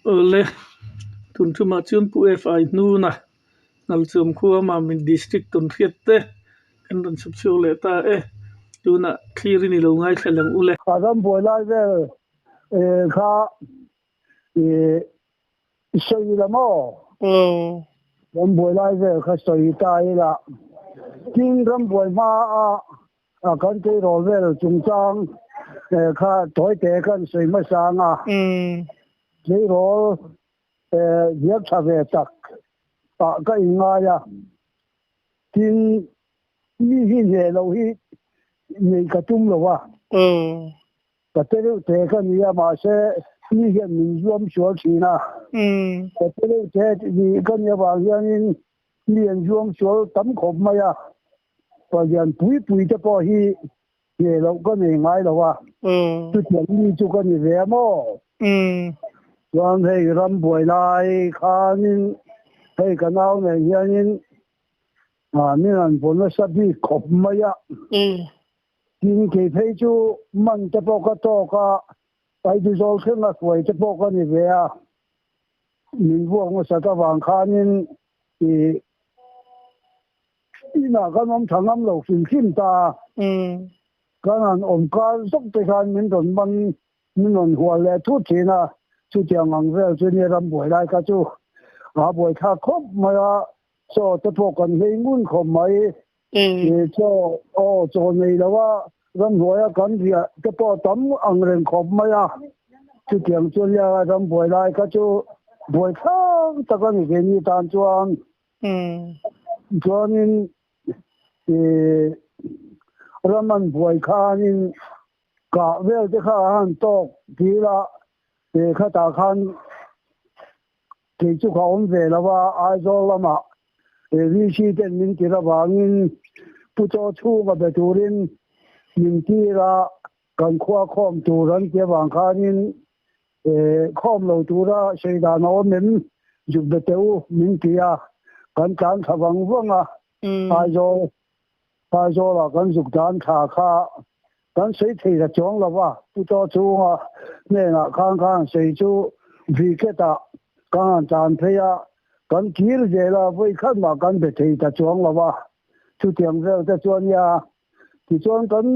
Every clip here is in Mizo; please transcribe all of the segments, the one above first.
Awle, tun tumah chuan Pu FI hnuna Nalchuam khua Mamit District tawn hriat te kan rawn chhuk chhuak leh ta e. Tunah thlir in i lo ngaithla lang u le. A ram buai lai vel kha i sawi ila maw? Ram buai lai vel kha sawi ta ila. Tin, ram buai hma a kan tleirawl vel chungchang kha tawi te kan sawi hmasa ang a. Tleirawl ziak tha ve tak ah ka inngai a. Tin, mi hi hneh loh hi neih ka tum lo a. Ka te deuh te ka ni a, mahse mi hian min zuam sual thin a. Ka te deuh te nih ka nih avang hianin mi an zuam sual tam khawp mai a. Palian pui pui te pawh hi hneh loh ka nei ngai lo a. Chutiang mi chu ka ni ve a maw? Chuan hei ram buai lai khanin hei ka nau nen hianin min han vaw nasa bik khawp mai a. Tin, kei phei chu man te pawh ka tawk a, Aiduzawl thlenga hruai te pawh ka ni ve a, min vuak hmasat avang khanin i inah kan awm tha ngam lo hrim hrim ta a, kan han awm kar zawk te khan min rawn man, min rawn hual leh thut thin a, chutiang ang vel chu nia rambuai lai kha chu a buaithlak khawp mai a, chaw te pawh kan hlei ngun khawp mai. Chaw aw chaw nei lo a ramhnuaia kan riah te pawh tam ang reng khawp mai a, chutiang chu nia rambuai lai kha chu buai thlak tak a ni keini tan chuan. Chuanin ram an buai khanin kah vel te kha a han tawk dil a, khatah khan Kei chu ka awm ve lo a, Aizawl lamah VC ten min tir avangin Pu Chaw chhunga be turin min tir a, kan khua khawm tur an ti avang khanin khawm lo tura sawi dan a awm em zuk be teh u min ti a, kan tlan thla vang vang a, Aizawl Aizawlah kan zuk dan thla kha kan sawi thei ta chuang lo va, Pu Chaw chhunga hnenah khan khan sawi chu Wicket-ah kan han tlan phei a, kan kir zel a, vawi khat mah kan be thei ta chuang lo va, chutiang vel te chuan nia tichuan kan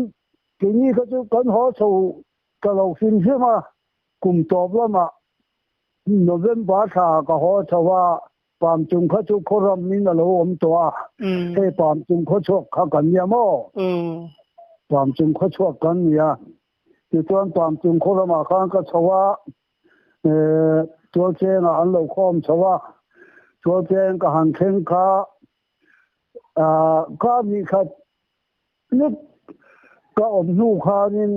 keini kha chu kan haw chho ta lo hrim hrim a, kum tawp lamah November thla ka haw chho a, Pam chung kha chu khaw ram in a lo awm tawh a, hei pam chung khaw chhuak kha kan nia maw? Pam chung khaw chhuak kan ni a, tichuan pam chung khaw ramah khan ka chho a, tualchengah an lo khawm chho a, tualcheng ka han thleng kha ka ni khat lek ka awm hnu khanin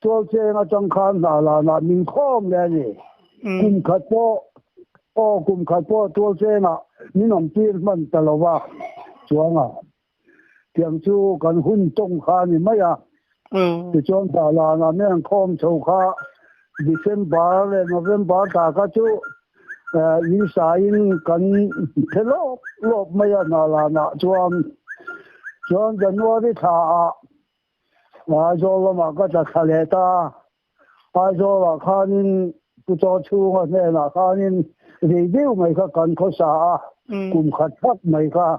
tualcheng atang khan hna lanah min khawm leh a ni. Kum khat pawh aw kum khat pawh tualchengah min awm tir hman ta lo va chuanga tiang chu kan hun tawng kha a ni mai a. Tichuan hna lanah min han khawm chho kha December leh November thla kha chu in sain kan phe lawp lawp mai a hna lanah chuan chuan January thla ah Aizawl lamah ka tla thla leh ta Aizawlah khanin Pu Chaw chhunga hnenah khanin rei deuh mai kha kan khawsa a kum khat thak mai kha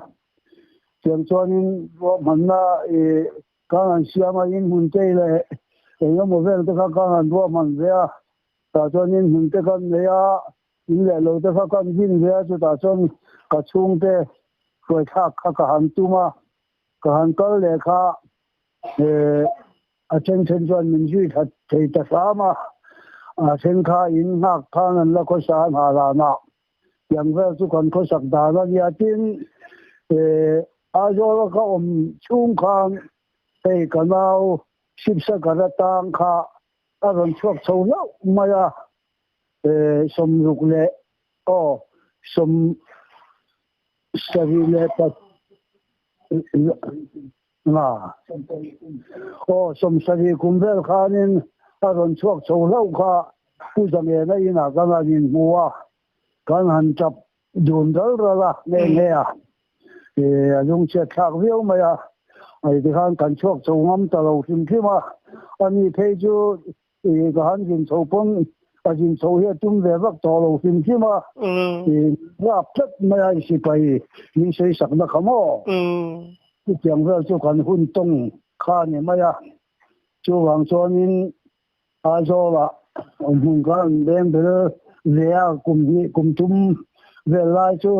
tiang chuanin ruahmanna Ka han siam a, in hmun te leh eng emaw vel te kha ka han ruahman ve a, tah chuan in hmun te kan nei a, in leh lo te kha kan din ve a, chutah chuan ka chhungte hruaithlak kha ka han tum a, ka han kal leh kha a then then chuan min zui that thei ta hram a, a then kha in nghak khan an la khawsa a hna lanah Tiang vel chu kan khawsak dan a nia tin Aizawl a ka awm chhung khan hei ka nau Sipsagar atang kha a rawn chhuak chho hlauh mai a, sawmruk leh aw sawm sarih leh nga aw sawmsarih kum vel khanin a rawn chhuak chho hlauh kha Pu Zangena inah kan han inhmu a, kan han tap dun ral ral a nghe nghe a, a lungchhiat thlak viau mai a, tikhan kan chhuak chho ngam ta lo hrim hrim a, ani phei chu ka han zin chho pawn a zin chho hi a tum ve vak tawh lo hrim hrim a, rap tlat mai a sipai min sawisakna kha maw? Chutiang vel chu kan hun tawng kha a ni mai a, chuvang chuanin Aizawlah hmun kha an veng ber ve a, kum hnih kum thum vel lai chu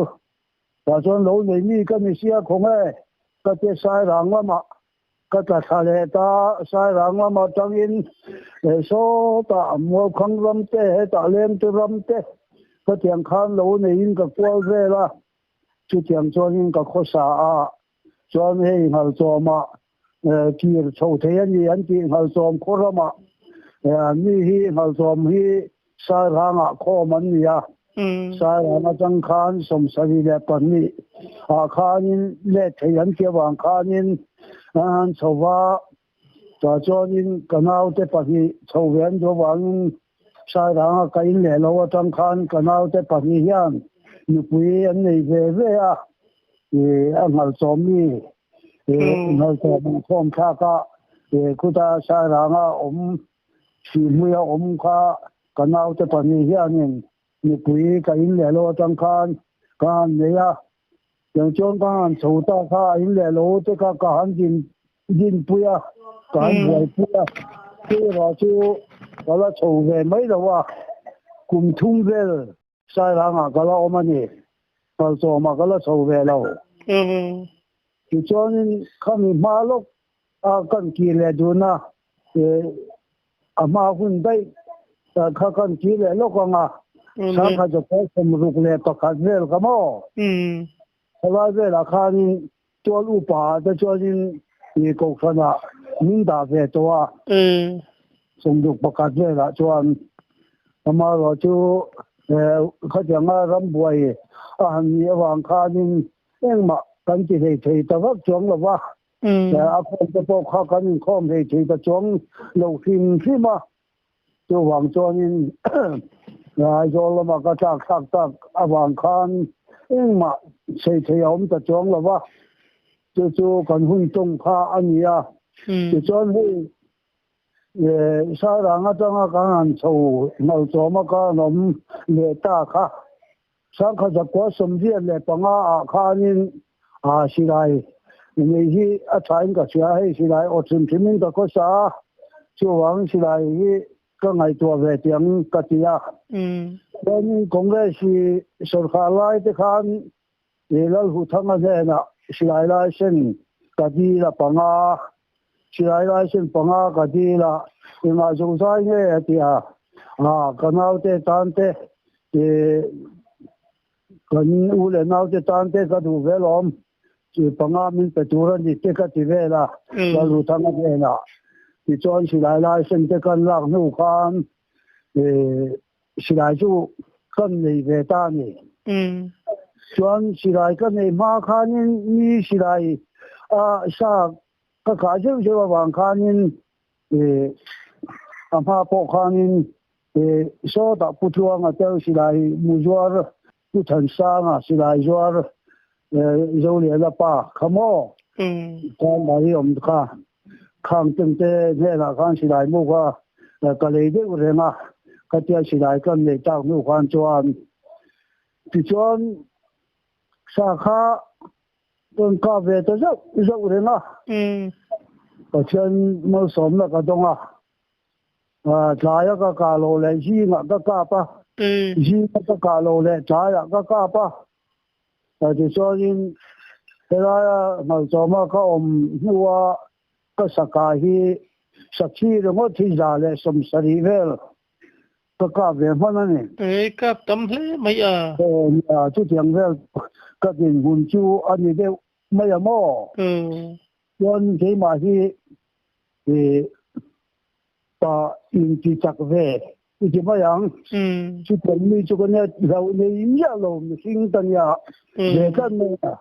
tah chuan lo nei mi ka ni sia khawng e, ka ti Sairang lamah ka tla thla leh ta, Sairang lam atangin sawtah Mualkhang ram te, hetah Lengte ram te khatiang khan lo neiin ka kual vel a, chutiang chuanin ka khawsa a, chuan hei Nghalchawmah kir chho thei a ni an tih Nghalchawm khaw ramah mi hi Nghalchawm hi Sairangah khawm an ni a, Sairang atang khan 72 ah khanin let thei an ti avang khanin an han chho va, tah chuanin ka naute pahnih chho ve an duh avangin Sairanga ka in leh lo atang khan ka naute pahnih hian nupui an nei ve ve a, a Nghalchawm mi Nghalchawm an khawm thlak a, khuta Sairanga awm Sihhmuia awm kha ka naute pahnih hianin nupui ka in leh lo atang khan ka han nei a, tiang chuan ka han chho ta kha a in leh lo te kha ka han din dinpui a, ka han buaipui a, chu erawh chu ka la chho ve mai lo a, kum thum vel Sairangah ka la awm a ni. Kalchawmah ka la chho ve lo. Tichuanin khami hma lawk a kan kir leh dun a, a hma hun daih kha kan kir leh lawk ang a, sangha zakua 61 vel ka maw? Khalai velah khanin tual upa ah te chuanin kohhranah min dah ve tawh a, 61 velah chuan amaherawh chu khatianga rambuai a han nih avang khanin engmah kan ti hlei thei ta vak chuang lo va, a khawm te pawh kha kan inkhawm hlei thei ta chuang lo hrim hrim a. Chuvang chuanin Aizawl lama ka tlak thlak tak avang khan engmah chhei thei a awm ta chuang lo va, chu chu kan hun tawng kha a ni a. Tichuan hei Sairang atanga kan han chho Nghalchawma ka han awm leh ta kha 1985 ah khanin silai nei hi a thain ka hria, hei silai aw hrim hrimin ka khawsa a, chuvangin silai hi ka ngaihtuah ve tiang ka ti a. Chuanin Congress hi sorkar lai te khan Lalhuthanga hnenah silai license ka dil a panga, silai license panga ka dil a, engah zozai nge a ti a, ka naute tan te kan u leh naute tan te ka duh ve lawm, panga min pe tur a ni te ka ti vel a, Lalhuthanga hnenah. Tichuan silai license te kan lak hnu khan Silai chu kan nei ve ta a ni. Chuan silai ka nei hma khanin mi silai a sa ka kah zeuh zeuh avang khanin a hma pawh khanin sawtah Pu Tluanga tel silai mu zuar Pu Thansanga silai zuar Zoliana pa kha maw khan a awm kha. Khang tengte hnenah khan silai mu kha ka lei deuh reng a, khatia silai ka neih tak hnu khan chuan tichuan sa kha rawn kap ve ta zauh zauh reng a, Pathian malsawmna ka dawng a, tlaia ka kah loh leh zingah ka kap a, zinga ka kah loh leh tlaiah ka kap a. Tichuanin helaia Nghalchawma ka awm hnua ka saka hi sakhi ringawt hi 170 vel ka kap ve hman a ni. E, kap tam hle mai a. Nia, chutiang vel ka dinhmun chu a ni deuh mai a maw? Chuan keimah hi pa inti chak ve i ti mai ang. Chutiang mi chu ka nia hlauh nei miah lo mihring ka nia ve tlat mai a.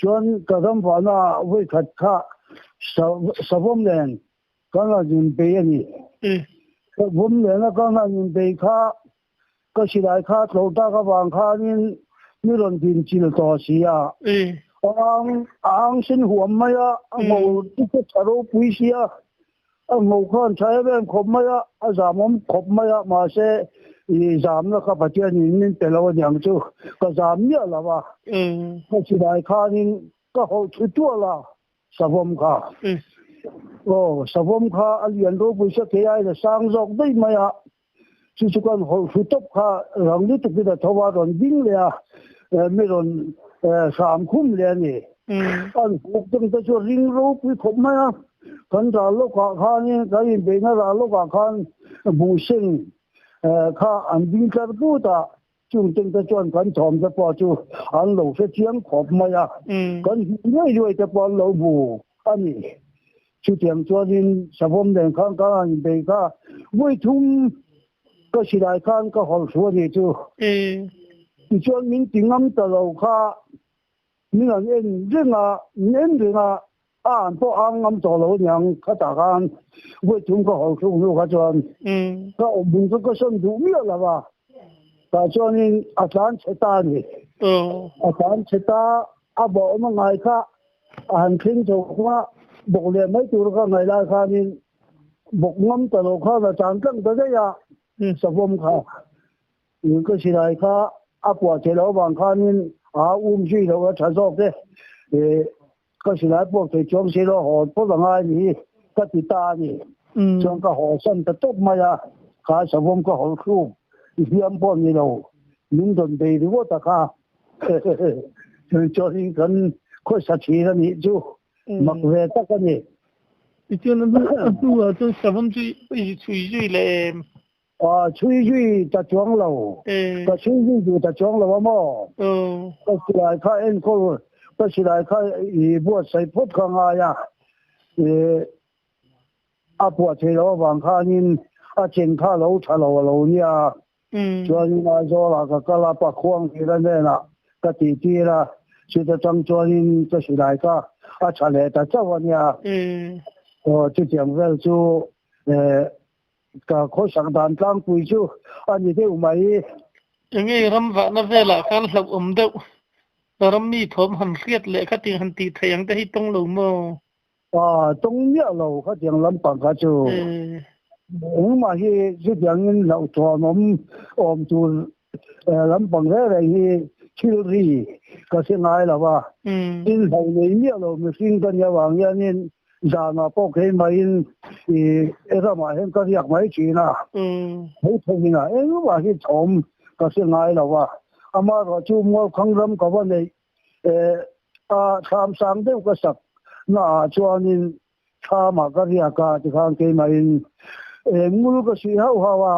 Chuan ka ram vahna ah vawikhat kha savawm nen kan han inbei a ni. Savawm nena kan han inbei kha ka silai kha tlo tak avang khanin mi rawn din chil tawh si a. A ang a ang sen huam mai a, a ngo te chu tha ropui si a. A ngo khan tha em em khawp mai a, a zamawm khawp mai a, mahse i zamna kha Pathianin min pe lo aniang chu ka zam miah lo a. Ka silai khanin ka hawlh thlu tual a savawm kha. Aw, savawm kha a lian ropui sa thei aiin a sang zawk daih mai a, chu chu kan hawlh thlu tawp kha rang lutukin a tho a, rawn ding leh a, mi rawn hram khum leh a ni. An huk deuh te chu a ring ropui khawp mai a, kan ral lawkah khanin kan inbeihna ral lawkah khan buhseng kha an ding tlar but a, Chung tengte chuan kan thawm te pawh chu an lo hre chiang khawp mai a, kan hmuh ngei ngei te pawh an lo hmu a ni. Chutiang chuanin savawm nen khan ka han inbei kha vawi thum ka silai khan ka hawlh thu a nih chu. Tichuan min ti ngam ta lo kha min han en reng a, min en reng a, a an pawh a ngam tawh lo aniang khatah khan vawi thum ka hawlh thluk hnu kha chuan ka awmhmun chu ka sawn duh miah lo a, tah chuanin a tlan chhe ta a ni. A tlan chhe ta, a bawh awm a ngai kha a han thleng chho kha bawk leh mai tur ka ngaih lai khanin bawk ngam ta lo khan a tlan tlang ta daih a, savawm kha. Ka silai kha a puah theih loh avang khanin a um zui loh a tha zawk e. Ka silai puak thei chuang si lo haw phawt a ngai ni hi ka ti ta a ni. Chuan ka haw san ta tawp mai a, kha savawm ka hawlh thluk i hliam pawh ni lo, min rawn bei ringawt a kha. Chuanin kan khawisa thin a nih chu mak ve tak a ni. Tichuan a hnuah chuan savawm chu i chhui zui leh em? A chhui zui ta chuang lo. Ka chhui zui duh ta chuang lo a maw? Ka silai kha enkawl, ka silai kha i buatsaih phawt kha ngai a. A puah thei lo avang khanin a chen kha lo tha lo a lo nia. Chuanin Aizawlah ka kal a, Pakhuang Hira hnenah ka tihtir a, chuta tang chuanin ka silai kha a tha leh ta chauh a nia. Aw, chutiang vel chu Ka khawsak dan tlangpui chu a ni deuh mai. Enge ram vahna velah khan hlauhawm deuh, ram mi thawm han hriat leh khatiang han tih theih ang te hi tawng lo maw? Aw, tawng miah lo khatiang lampang kha chu. Engmah hi chutiangin hlauhthawnawm awm tur lampang reng reng hi thil ri ka hre ngai lo va, thil hlauh nei miah lo mihring ka nih avang hianin zanah pawh keimah-in i ramah hian ka riak mai thin a, hmeichhe-inah engmah hi thawm ka hre ngai lo va, amaherawhchu Mualkhang ram ka va neih a thlam sang deuh ka sak naah chuanin thlamah ka riak a tikhan keimah-in engmul ka suih hauh hauh a,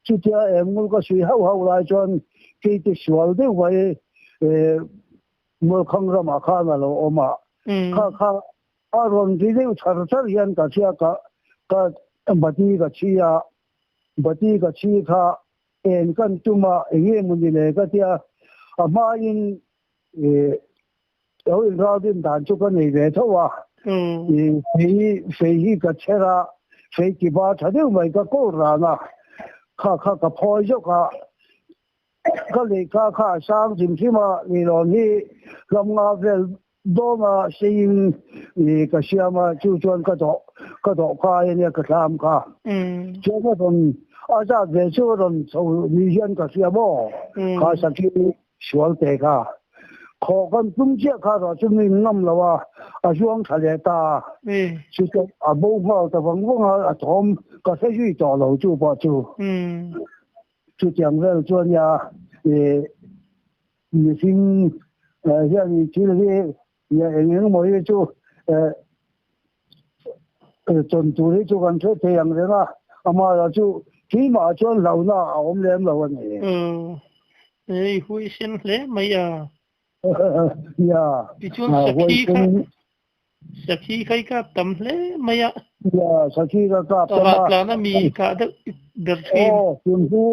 Chutia engmul ka suih hauh hauh lai chuan keite sual deuh mai Mualkhang ramah khan a lo awm a. Kha kha a rawn ri deuh char char hian ka hria ka ka bati ka chhi a, bati ka chhi kha en kan tum a eng nge mawni le ka tia a hmain lo inralrin dan chu ka nei ve tho a, fei fei hi ka chher a, fei ki ba tha deuh mai ka kawl ran a, kha kha ka phawi zawk a, ka lehkha kha a sang hrim hrim a, leilawn hi ram nga vel dawn a seiin ka siam a, chu chuan ka dawh ka dawh kai a nia ka thlam kha, chuan a rawn a zat ve chu a rawn chho ni hian ka hria maw, kha sakhi Sual te kha khawh kan tum chiah kha ruah chu min ngam lo a, a zuang tha leh ta a. Chutah a bo nghal ta vang vang a, a thawm ka hre zui tawh lo chu pawh chu. Chutiang vel chuan nia mihring hian thil hi eng eng emaw hi chu Chawn tur hi chu kan hre thei ang reng a, amaherawh chu keimah chuan hlauhna a awm lem lo a ni. Hei huaisen hle mai a. Nia, Tichuan sakhi kha, sakhi kha i kap tam hle mai a. Nia, sakhi ka kap tam a. Rahtlan a mi i kah deuh ber thin. Aw, sunhlu,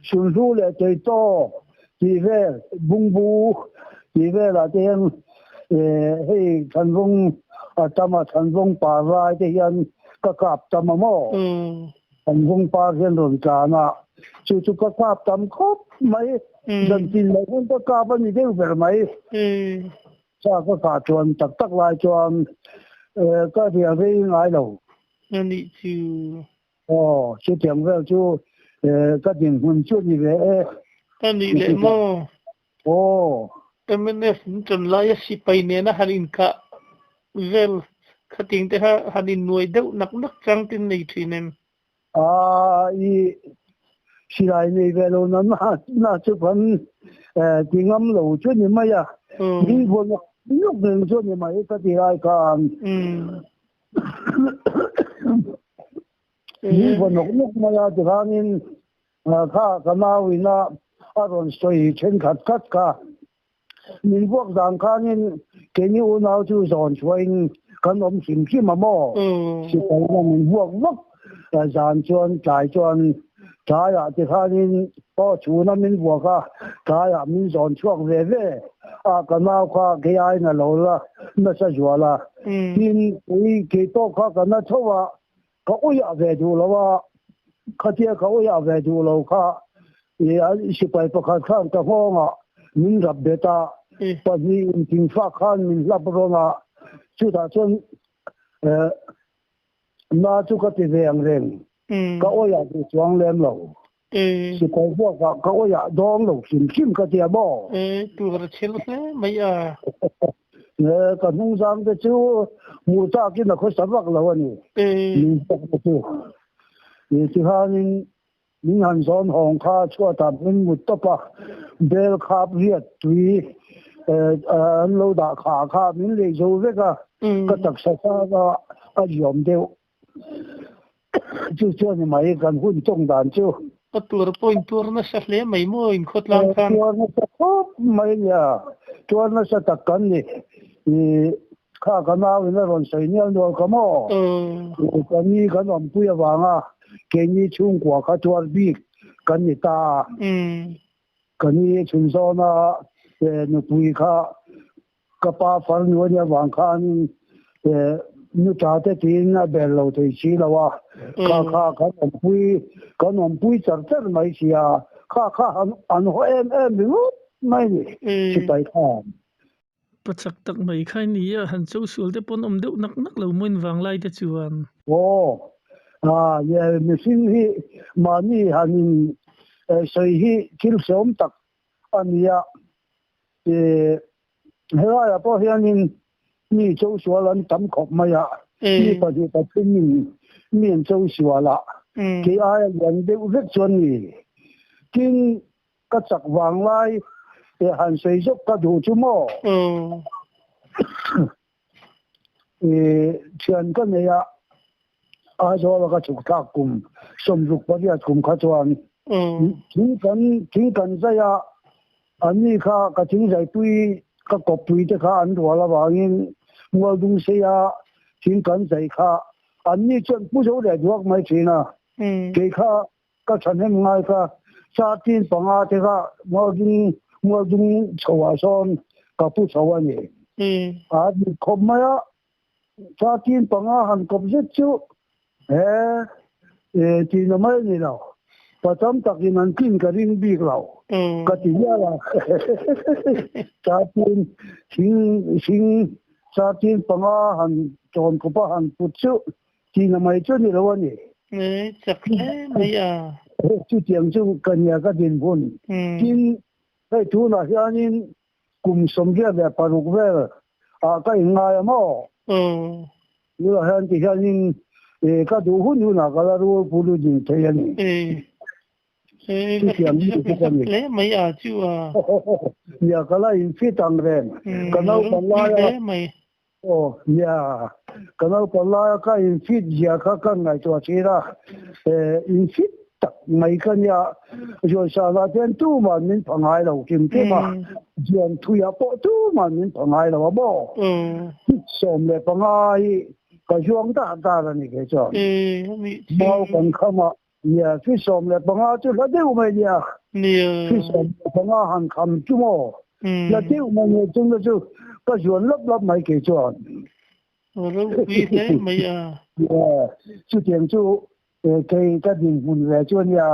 sunhlu leh teitaw tih vel, bungbu tih velah te hian Hei Thanvawng a tam a, Thanvawng par lai te hian ka kap tam a maw? Thanvawng par hian rawn tlan a, chu chu ka kap tam khawp mai. Zan tin loh hian ka kap a ni deuh ber mai. Cha ka kah chuan tak tak lai chuan ka rial rei ngai lo. A nih chu. Aw, chutiang vel chu ka dinhmun chu ni ve e. A nih leh maw? Aw. Mnf in ṭan laia sipai nena han inkah vel khating te kha han innuai deuh nak nak chang tin nei ṭhin em? A i silai nei ve lo na na chu kan ti ngam lo chu ni mai a. Min vaw nawk nawk reng chu ni mai ka ti lai khan. Min vaw nawk nawk mai a tikhanin kha ka nau ina a rawn sawi thenkhat khat kha. Min vuak dan khanin keini unau chu zawn chhuahin kan awm hrim hrim a maw? Sipai na min vuak vak zan chuan tlai chuan tlaiah ti khanin aw chhuna min vuak a, tlaiah min zawn chhuak ve ve a, ka nau kha kei aiin a lo la nasa zual a, tin kei kei pawh kha ka na tho a, ka uiah ve duh lo a, khatia ka uiah ve duh lo kha sipai pakhat khan ka nghawngah min rap bet a, pahnih in thingfak khan min hlap rawn a, chutah chuan na chu ka ti ve ang reng, ka uiah duh chuang lem lo, sipai vuakah ka uiah dawng lo hrim hrim ka tia maw? Tur a chhel hle mai a. Ka hnungzang te chu hmuh takin a khawsa vak lo a ni. Min pawk te chu. Tikhanin min han zawn hawng kha chhuatah min mut tawp a, bel khap riat tui an lo dah khah kha min lei zo vek a, ka taksa sang a a ziawm deuh. Chu chuan ni mai kan hun tawng dan chu. A tuar pawh in tuar nasa hle mai maw in khawtlang khan. Tuar nasa khawp mai nia, tuar nasa tak kan ni. I kha ka nau in a rawn sawi nial nual ka maw. Ka ni kan awmpui avanga keini chhungkua kha tuar bik kan ni ta a. Ka ni chhun zawna nupui kha Ka pa farnu a nih avang khanin nu tha te tiin a bel lo thei si lo a, kha kha kan awmpui kan awmpui char char mai si a, kha kha an haw em em ringawt mai ni sipai khan. Pa chak tak mai kha i ni a, han cho sual te pawn awm deuh nak nak lo maw in vanglai te chuan. Aw, mihring hi mahni han in sawi hi thil hreawm tak a ni a, Helaiah pawh hianin mi cho sual an tam khawp mai a, mi pahnih pathumin mi an cho sual a, kei aia lian deuh vek chuan ni. Tin, ka chak vang lai han sawi zawk ka duh chu maw? Thian ka nei a, Aizawla ka chhuk thlak kum 68 kum kha chuan thing kan thing kan zai a, anni kha ka thing zaipui ka kawppui te kha an rual avangin Mualdung seia thing kan zai kha anni chuan pu zo leh duak mai thin a, kei kha ka thahnem ngai kha Chartin panga te kha Mualdung Mualdung chho ah sawn ka pu chho a ni. A dik khawp mai a, Chartin panga han kawp zet chu he tihna mai a ni lo. Pa tam takin an tlin ka ring bik lo ka ti hial a. Chartin thing thing Chartin panga han tawn kawp a han put chu Tihna mai chu ni lo a ni. E, chak hle mai a. Chutiang chu ka nia ka dinhmun. Tin, hei tunah hianin kum 86 vel ah ka inngai a maw? Tunah hian ti hianin ka duh hun hunah ka la rul pulu ding thei a ni. Chutiang mi chu ka ni. Hle mai a chu a. Nia ka la infit ang reng. Ka naupang laia. Aw, nia, ka naupang laia ka infit zia kha ka ngaihtuah thin a, infit tak mai ka nia, Zuansana chuan tuman min pha ngai lo kim kim a, Zuan thuiah pawh tuman min pha ngai lo a maw? Fit 15 hi ka zuang dar dar a ni kei chuan. Mau kan kham a, nia, fit 15 chu hla deuh mai nia, fit 15 han kham chu maw? Hla deuh mai nia, chungte chu ka zuan lap lap mai kei chuan. Ropui hle mai a. Nia, chutiang chu kei ka dinhmun ve chu a nia.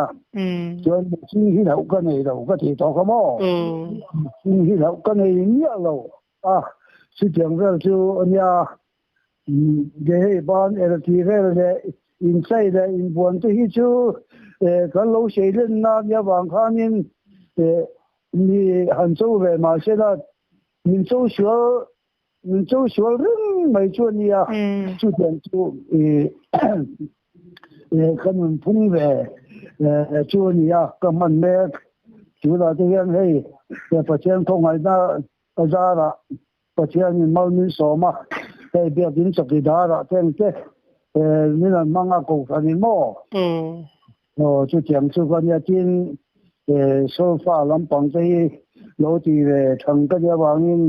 Chuan mihring hi hlauh ka nei lo ka ti tawh kha maw? Mihring hi hlauh ka nei miah lo a, chutiang vel chu a nia. Ge hei ban er tih vel leh inchai leh inbuan te hi chu kan lo seilenna nia vang khanin mi han cho ve mahsela min cho sual min cho sual reng mai chu a nia. Chutiang chu ka nunphung ve chu a nia ka hman mek. Tunah te hian hei Pathian khawngaihna ka zarah Pathianin mal min sawm a, hei biakin chawkidar ah te engte min an hmang a kohhran in maw? Aw chutiang chu ka nia tin solfa lampang te hi lo ti ve thang ka nia vangin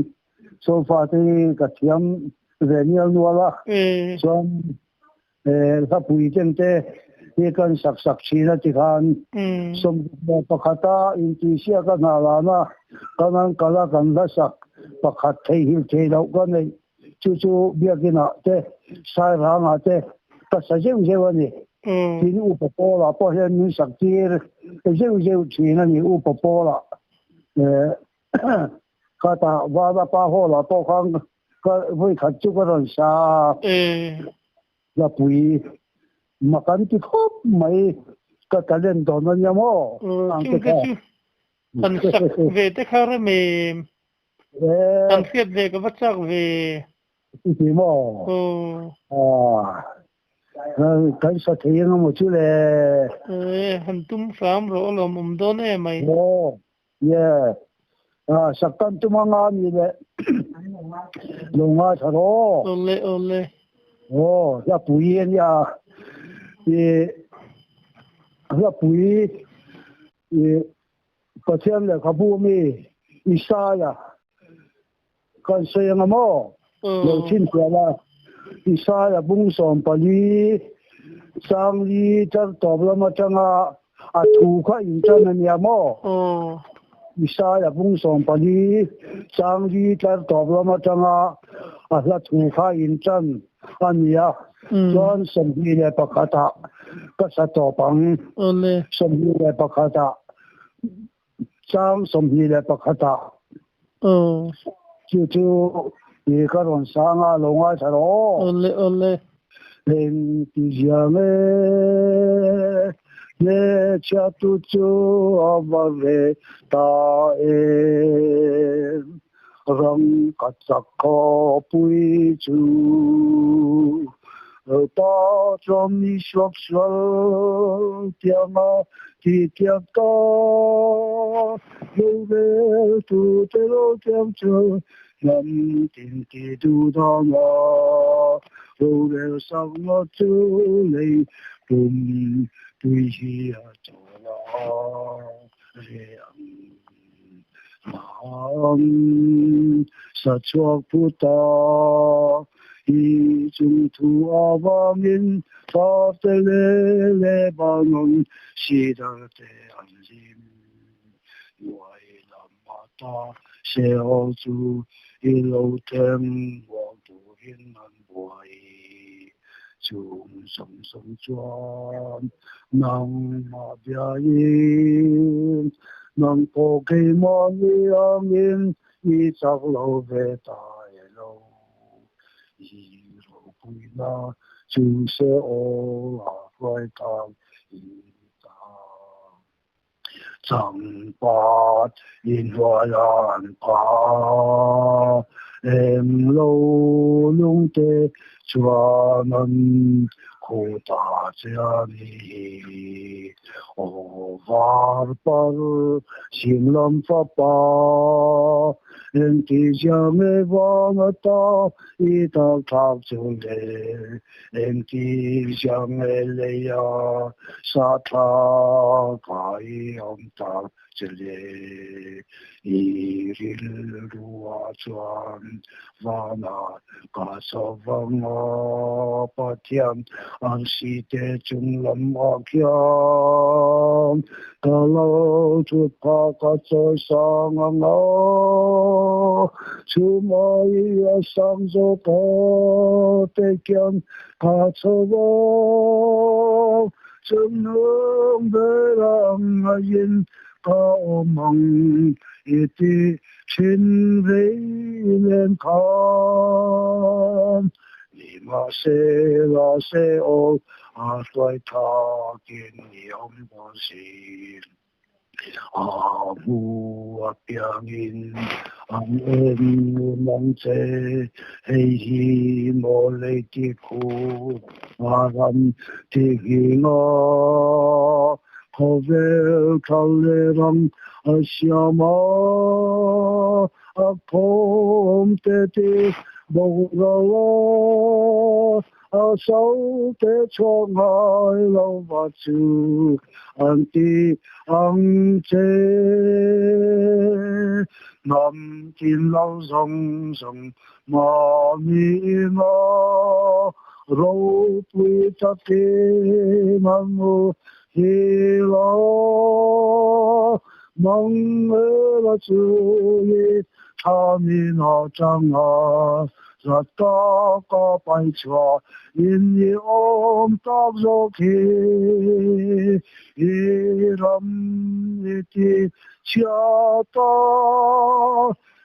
solfa te hi ka thiam ve nial nual a, chuan Hlapui tente hi kan sak sak thin a ti khan 11 a intihsiak a hna lana kan an kal a kan hla sak pakhat theihhilh thei loh ka neih chu chu biakinah te Sairangah te ka sa zeuh zeuh a ni. Tin Upa Pawlah pawh hian min sak tir zeuh zeuh thin a ni Upa Pawlah khatah Vanapa Hall-ah pawh khan Ka vawi khat chu ka rawn sa a, Hlapui mak an ti khawp mai, ka talent dawn a nia maw? Ang te kha. Kan sak ve te kha rem em? Kan hriat ve ka va chak ve. Ti ti maw? Kan sa thei eng emaw chu le? Han tum hram rawh a lawmawm dawn em mai. Ye, sak kan tum anga mi le lo ngai tha rawh. Awle awle. Aw, hlapui a nia. I hlapui i Pathian lehkhabu mi Isaia kan sawi anga maw? Lo chhinchhiah la. Isaia bung 14 changli tar tawp lam atanga a thu kha intan a nia maw? Isaia bung 14 changli tar tawp lam atanga a hla thu kha intan a nia. Chuan 21 ah ka sa tawp ang. 21 ah Chang 21 ah chu chu i ka rawn sang a lo ngaithla rawh aw. Awle awle. Engti zia nge hmeichhia tu chu a va ve ta em rangka chak khawpui chu ta chuan mi suak sual tianga ti tiang ta lo rel tu te lo tiang chu hnam tin ti duh dan a rorel sak ngawt chu lei pum tui hi a chawl a reh ang. Ang sa chhuak phut a, i chung thu avangin Fate leh Lebanon sidar te an hlim. Nuai lam ata Sheol chu i lo thleng muang turin an buai. Chung zawng zawng chuan nangmah biain nang pawh keimahni angin i chak lo ve ta e lo. I ropuina chu Seol ah hruai tang i ni ta. Changpat inhnuai an pha englo lungte chuan an khu ta che a ni. Aw var par Simlam fapa engtizia nge vang ata i tak thlak chu le. Engtizia nge leia sa tha ka i awm tak che le? I rilruah chuan vanah ka chawvang a, Pathian an site chung lam ah khian ka lo thut phah ka chawi sang ang a, chhum ai a sang zawk a te khian ka chho a, chung nung ber ang aiin ka awm ang i ti thin vei nen khan. Nimahsela Seol a hruai thakin i awm dawn si. A hmu apiangin an en ngun ang che, hei hi maw lei ti khur a ram ti nghing a, khawvel thal leh rang a siam a, a khawm te ti boral a. A saute chhuak ngai lo va chu an ti ang che. Hnam tin lo zawng zawng mahni ina ropui takin an mu hil a. Nang ela chu i thamin a chang a, Zat taka pai chhuah in i awm tak zawk hi i ram i ti chhiat a,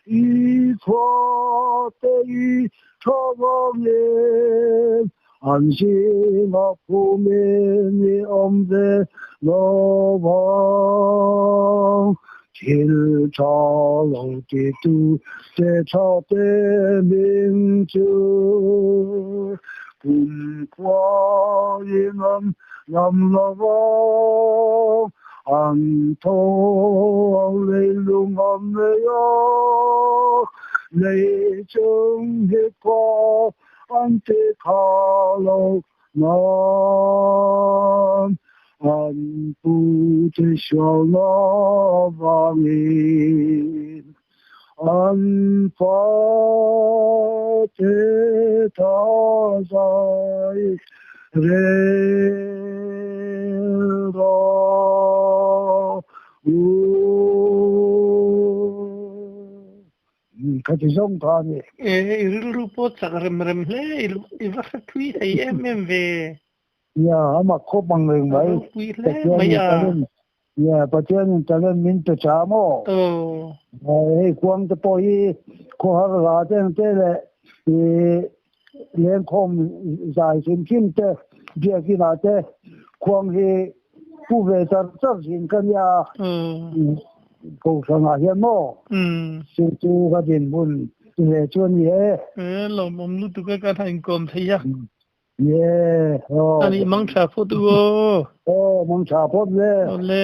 i khua te i tha vangin an zingah phumin i awm ve lo vang. Thil tha lo titu te tha te hming chu kumkhuain an lam lo vang. An thaw leilung an nei a, lei chung hi khua an ti kha lo Nan an pute hrualna avangin an fate ta zai rel rawh u. Ka ti zawng ta a ni. E, i rilru pawh chak rem rem hle, i va hre thui thei em em ve. Nia, a mak khawp ang reng mai. A ropui hle mai a. Nia, Pathianin talent min pe tha maw? Aw. Hei kuang te pawh hi khawhar la te ang te leh i lengkhawm zai hrim hrim te biakinah te khuang hi pu ve char char thin ka nia. Kohhranah hian maw? Chu chu ka dinhmun ve chu a ni e. E, lawmawm lutuk e, kan han inkawm thei a. Ye, aw. Ani mang tha phawt u aw. Aw, mang tha phawt le. Awle.